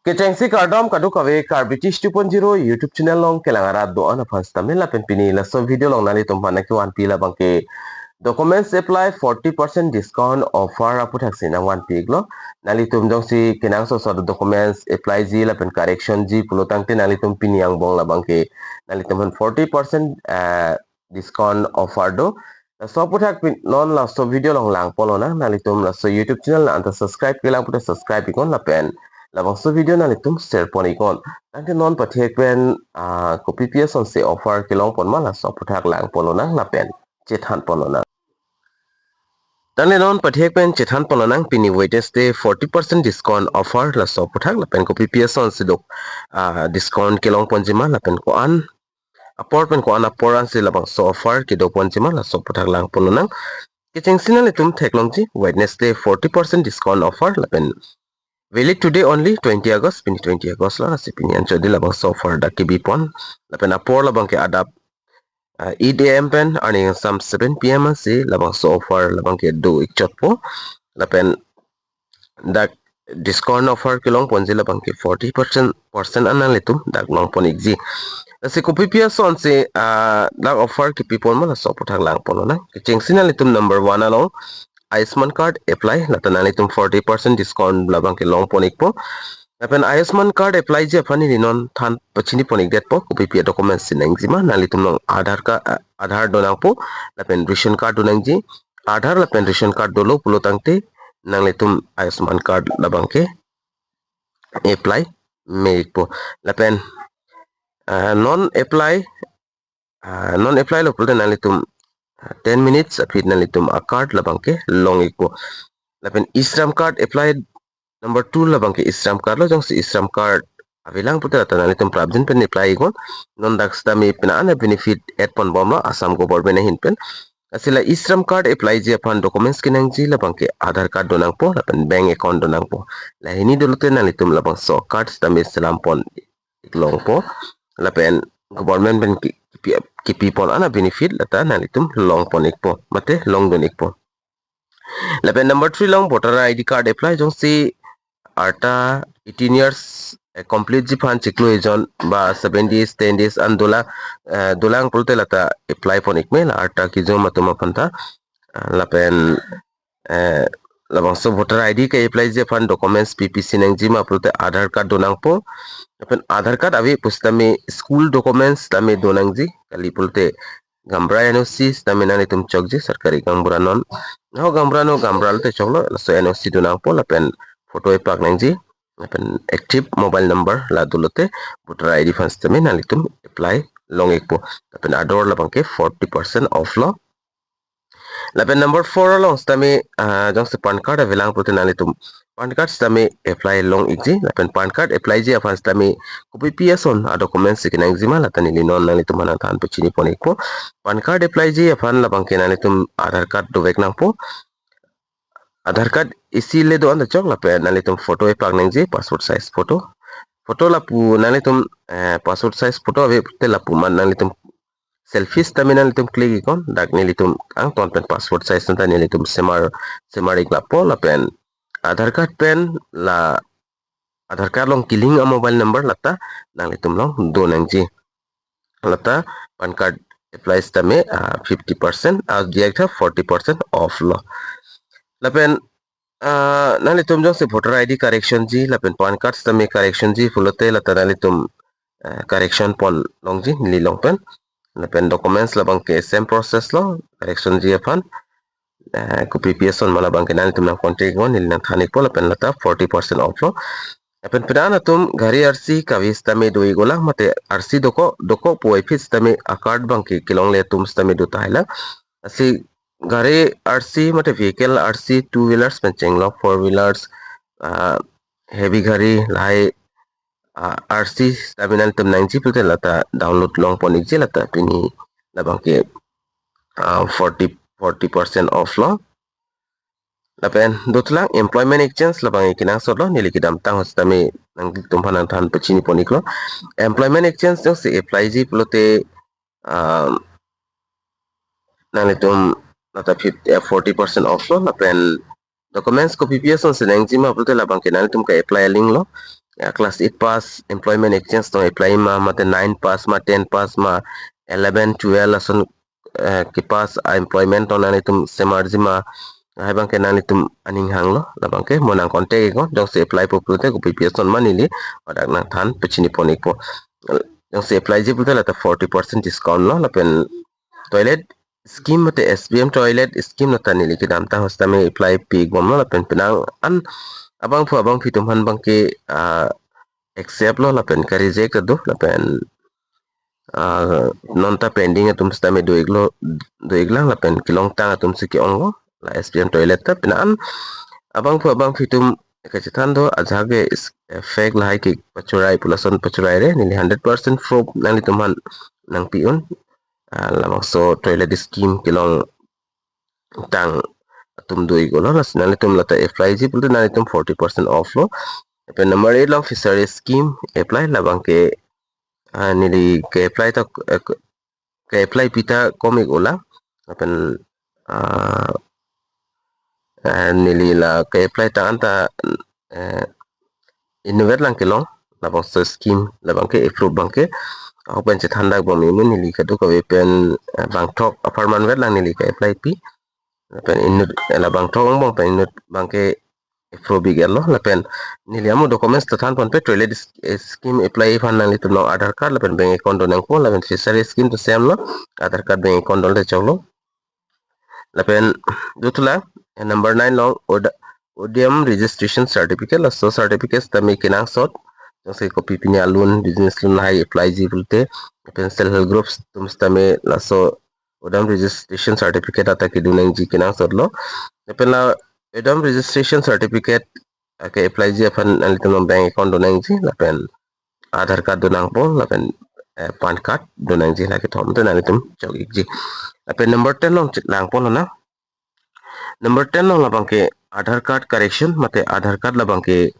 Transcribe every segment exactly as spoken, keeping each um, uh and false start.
Kechengsi kardom kadokave Karbi Tish two point zero YouTube channel along kelang arat do-an aphan sitame lapen pini laso video along nanglitum aphan nangkevanpi labangke documents apply forty percent discount offer aputhaksi nangvanpi iklo. Nanglitum jongsi kenangsot sot documents apply ji lapen correction ji pulo tangte nanglitum pini angbong labangke nanglitum aphan forty percent, eh, discount offer do. Laso aputhak pin non laso video along langpon lonang, nanglitum laso YouTube channel na anta subscribe kelang pute subscribe iknon lapen labangso video nanglitum share pon iknon. Tangte non pathek pen, ah, kopi pi asonsi offer kelongpon ma laso aputhak langpon lonang lapen chethanpon lonang. Tangte non pathek pen chethanpon lonang pini Wednesday forty percent discount offer laso aputhak lapen kopi pi asonsi dok, ah, discount kelongponji ma lapen ko-an apor pen ko-an apor ansi labangso offer kedoponji ma laso aputhak langpon lonang. Kechengsi nanglitum theklongji Wednesday forty percent discount offer lapen valid today only twenty August, pini twenty August lo, lasi pini anchot di labangso offer dak kebipon. Lapen apor labangke adap, ah, eight A M pen arni kangsam seven P M ansi labangso offer labangke do ikchotpo. Lapen dak discount offer kelongponji labangke forty percent, percent an nanglitum dak longpon ikji. Lasi kopi pi asonsi, ah, dak offer kepipon ma laso aputhak langpon lonang. Kechengsi nanglitum number one along Ayushman card apply, lata nanglitum forty percent discount labangke longpon ikpo. Lapen Ayushman card apply ji aphan neli non than pachinipon ikdetpo, kopi pi adocuments si nangji ma, nanglitum along Aadhaar ka, ah, Aadhaar donangpo, lapen ration card donangji, Aadhaar lapen ration card dolo pulo tangte nanglitum Ayushman card labangke apply me ikpo. Lapen, ah, non apply, ah, non apply lo pulote nanglitum, ah, ten minutes aphi nanglitum acard labangke long ikpo. Lapen e-Shram card apply number two labangke e-Shram card lo, jongsi e-Shram card avelang pulote lata nanglitum prapjin pen apply iknon. Non dak sitame pina ana benefit add ponbomlo Assam government ahin pen. Lasi la e-Shram card apply ji aphan documents kenangji labangke Aadhaar card donangpo lapen bank account donangpo. Lahini dolote nanglitum labangso card sitame selampon iklongpo. Lapen government pen ki-, kipi, kipipon ana benefit lata nanglitum longpon ikpo mate longdun ikpo. Lapen number three along voter I D card apply, jongsi arta eighteen years, eh, complete ji aphan chiklo ejon ba seven days, ten days an dola, eh, dolang pulote lata apply pon ikme, la arta kejom atum aphanta. Ah, lapen, eh, labangso voter I D ke-apply ji aphan documents pi pi si nangji ma pulote Aadhaar card donangpo. Lapen Aadhaar card ave pusitame school documents tame donangji, kali pulote gaonbura N O C sitame nanglitum chokji, sarkari gaonbura non. Ho gaonbura no gaonbura lote choklo, laso N O C donangpo lapen photo epak nangji. Lapen active mobile number la dolote voter I D aphan sitame nanglitum apply long ikpo. Lapen ador labangke forty percent off lo. Lapen number four along sitame, ah, jongsi PAN card avelang pulote nanglitum PAN card sitame apply long ikji. Lapen PAN card apply ji aphan sitame kopi pi ason adocuments si kenangji ma lata neli non nanglitum aphan nangthan pachinipon ikpo. PAN card apply ji aphan labangke nanglitum Aadhaar card dovek nangpo. Aadhaar card isi le do-an ta chok, lapen nanglitum photo epak nangji, passport size photo. Photo lapu nanglitum, eh, passport size photo ave pulote lapu man nanglitum selfie sitame nanglitum click iknon, dak nelitum angton pen passport size anta nelitum semar, semar ik lapo lapen Aadhaar card pen la Aadhaar card along kelink a-mobile number lata nanglitum along donangji. Lata PAN card apply sitame, ah, fifty percent, ah, diak tha forty percent off lo. Lapen, ah, nanglitum jongsi voter I D correction ji, lapen PAN card sitame correction ji pulote lata nanglitum, ah, correction pon longji neli along pen. Lapen documents labangke same process lo, correction ji aphan. Eh, kopi pi ason ma labangke nanglitum nang contact iknon, neli nangthan ikpo lapen lata forty percent off lo. Lapen pini an atum gari R C kave sitame do iklo mate R C dokok, dokok puvoiphit sitame a-card abangke kelongle atum sitame do tahai lang. Lasi gari R C mate vehicle R C, two wheelers pen chenglo, four wheelers, ah, heavy gari lahai, ah, R C sitame nanglitum nangji pulote lata download longpon ikji, lata pini labangke, ah, forty, forty percent off lo. Lapen dothulang employment exchange labangke kenangsot lo, neli kedamtang ahut sitame nanglitum aphan nangthan pachinipon iklo. Employment exchange jongsi apply ji pulote, ah, nanglitum lata fifty, eh, forty percent off lo, lapen documents kopi pi ason si nangji ma pulote labangke nanglitum ke-apply a-link lo. ya, class eight pass employment exchange tong apply ma, mate nine pass ma, ten pass ma, eleven, twelve ason eh, kepass a employment tong nanglitum semarji ma, lahai abangke nanglitum aning hanglo, labangke mo nang contact iknon, jongsi apply po pulote kopi pi ason ma neli ladak nangthan pachini pon ikpo. Jongsi applyji pulote lata forty percent discount lo, lapen toilet scheme mate S B M toilet scheme lata neli kedamtang sitame apply pi bomlo, lapen penang an abangphu abangphi atum aphan abangke ah, accept lo, lapen ka-reject do, lapen ah, nonta pending atum sitame do-iklo, do-iklang, lapen kelongtang atum si ke-onglo, la S B M toilet ta. Penang an abangphu abangphi atum kachethan do, ajahak ke is-, eh, fake lahai ke pachorai pu lason pachorai re, neli hundred percent proof nanglitum aphan nangpi-un. Ah, labangso toilet scheme kelongtang atum do-iklo, lasi nanglitum lata applyji pulote nanglitum forty percent off lo. Lapen number eight along fishery scheme apply, labangke ah, neli ke-apply ta, eh, ke-apply pi ta kom-iklo. Lapen ah, ah, neli la ke-apply tang an ta eh, inutvet lang kelong, labangso scheme, labangke approve abangke. Ahok pen chethan dak bom ikpo, neli kadokave pen eh, bangthok apharman vet lang neli ke-apply pi. Lapen inut, eh, labangthok angbong pen inut abangke approve ik-etlo, lapen neli amo documents ta than ponpe. Toilet s-, eh, scheme apply aphan nanglitum along Aadhaar card lapen bank account do nangpo, lapen fishery scheme ta same lo, Aadhaar card, bank account dote choklo. Lapen dothulang, eh, number nine along Ud-, Udyam registration certificate, laso certificate sitame kenangsot, jongsi kopi pini a-loan, business loan lahai applyji pulote, lapen self help groups atum sitame laso Udyam registration certificate ata kedo nangji, kenangsot lo. Lapen la Udyam registration certificate ah, ke-applyji aphan nanglitum along bank account do nangji, lapen Aadhaar card do nangpo, lapen eh, PAN card do nangji, la kethom ta nanglitum chok-ikji. Lapen number ten along chit lang ponlo na. Number ten along labangke Aadhaar card correction, mate Aadhaar card labangke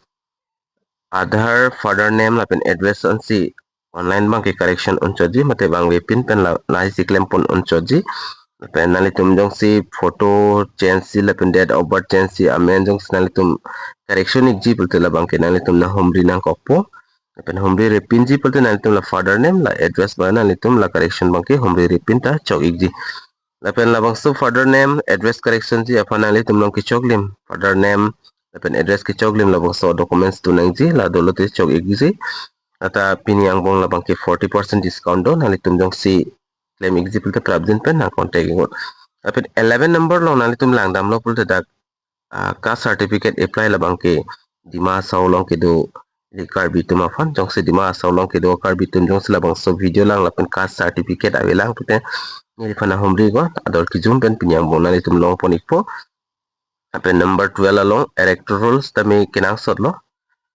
Aadhaar, father name lapen address ansi online abangke correction unchotji, mate vangvepin pen la, lahai si klem pon unchotji. Lapen nanglitum jongsi photo change-ji lapen date of birth change-ji amen jongsi nanglitum correction ikji pulote labangke nanglitum nanghumri nangkokpo. Lapen humri repinji pulote nanglitum la father name, la address abang nanglitum la correction abangke humri repin ta chok-ikji. Lapen labangso father name, address correction-ji aphan nanglitum along kechoklim, father name lapen address kechoklim labangso documents do nangji, la dolote chok-ikji. Lata pini angbong labangke forty percent discount do, nanglitum jongsi klem-ikji pulote prapjin pen nang contact iknon. Lapen eleven number along nanglitum langdamlo pulote dak ah, caste certificate apply labangke Dima Hasao along kedo, ili Karbi atum aphan, jongsi Dima Hasao along kedo Karbi atum jongsi labangso video lang lapen caste certificate ave lang pulote neliphan nanghumri iknon, ador kejum pen pini angbong nanglitum long pon ikpo. Lapen number twelve along electoral rolls tame kenangsot lo.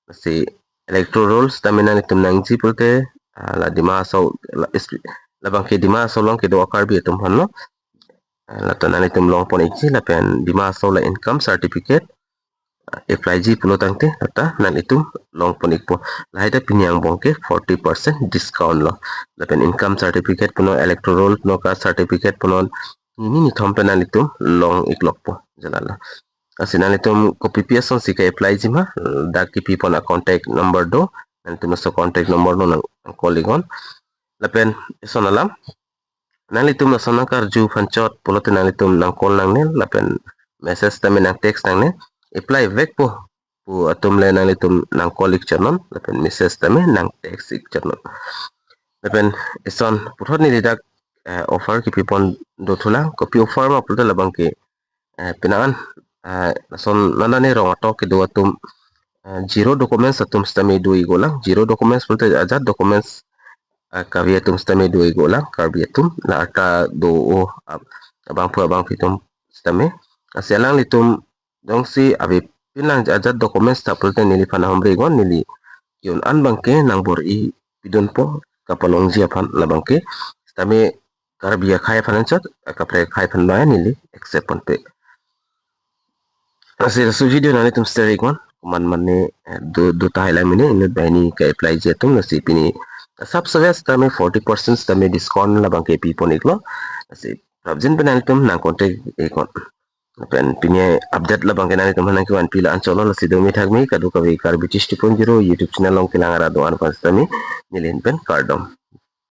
Lasi electoral rolls tame nanglitum nangji pulote, ah, la Dima Hasao, la is-, labangke Dima Hasao along kedo a-Karbi atum aphan lo. Ah, lata nanglitum long pon ikji, lapen Dima Hasao la income certificate, ah, applyji pulo tangte, lata nanglitum long pon ikpo. Lahai ta pini angbong ke forty percent discount lo. Lapen income certificate punon, electoral roll punon, caste certificate punon, nini nithom pen nanglitum long iklokpo, jalala. Lasi nanglitum kopi pi asonsi ke-applyji ma, dak kipi pon a-contact number do, nanglitum laso contact number along nang, nang call iknon. Lapen ison alam, nanglitum lason nangkarju aphan chot pulote nanglitum nang call nangne, lapen message tame nang text nangne, apply vekpo pu atum le nanglitum nang call ik chotnon, lapen message tame nang text ik chotnon. Lapen ison puthot neli dak, eh, offer kipi pon dothulang, kopi offer ma pulote labangke, eh, penang an, eh, lason nanane rong atok kedo atum, eh, zero documents atum sitame do-iklo lang, zero documents pulote ajat documents, eh, kave atum sitame do-iklo lang, Karbi atum, la arta do-o, ab-, abangphu abangphi atum sitame. Lasi alanglitum jongsi avepin lang ajat documents ta pulote neliphan nanghumri iknon, neli ke-un an abangke nangbor-i pidunpo kapalongji aphan, labangke sitame Karbi akhei aphan anchot, kaprek akhei aphan abang neli accept ponpe. Lasi laso video nanglitum share iknon, komat mane, eh, do, do tahai lang mene, inut banghini ke-applyji atum, lasi pini asap save sitame forty percent sitame discount labangke pi pon iklo. Lasi prapjin pen nanglitum nang contact iknon. Pen pini update labang ke nanglitum aphan nangkevanpi la-anchot lo. Lasi dumi thakmi kadokave Karbi Tish two point zero YouTube channel along kelang arat do-an aphan sitame neli ahin pen kardom.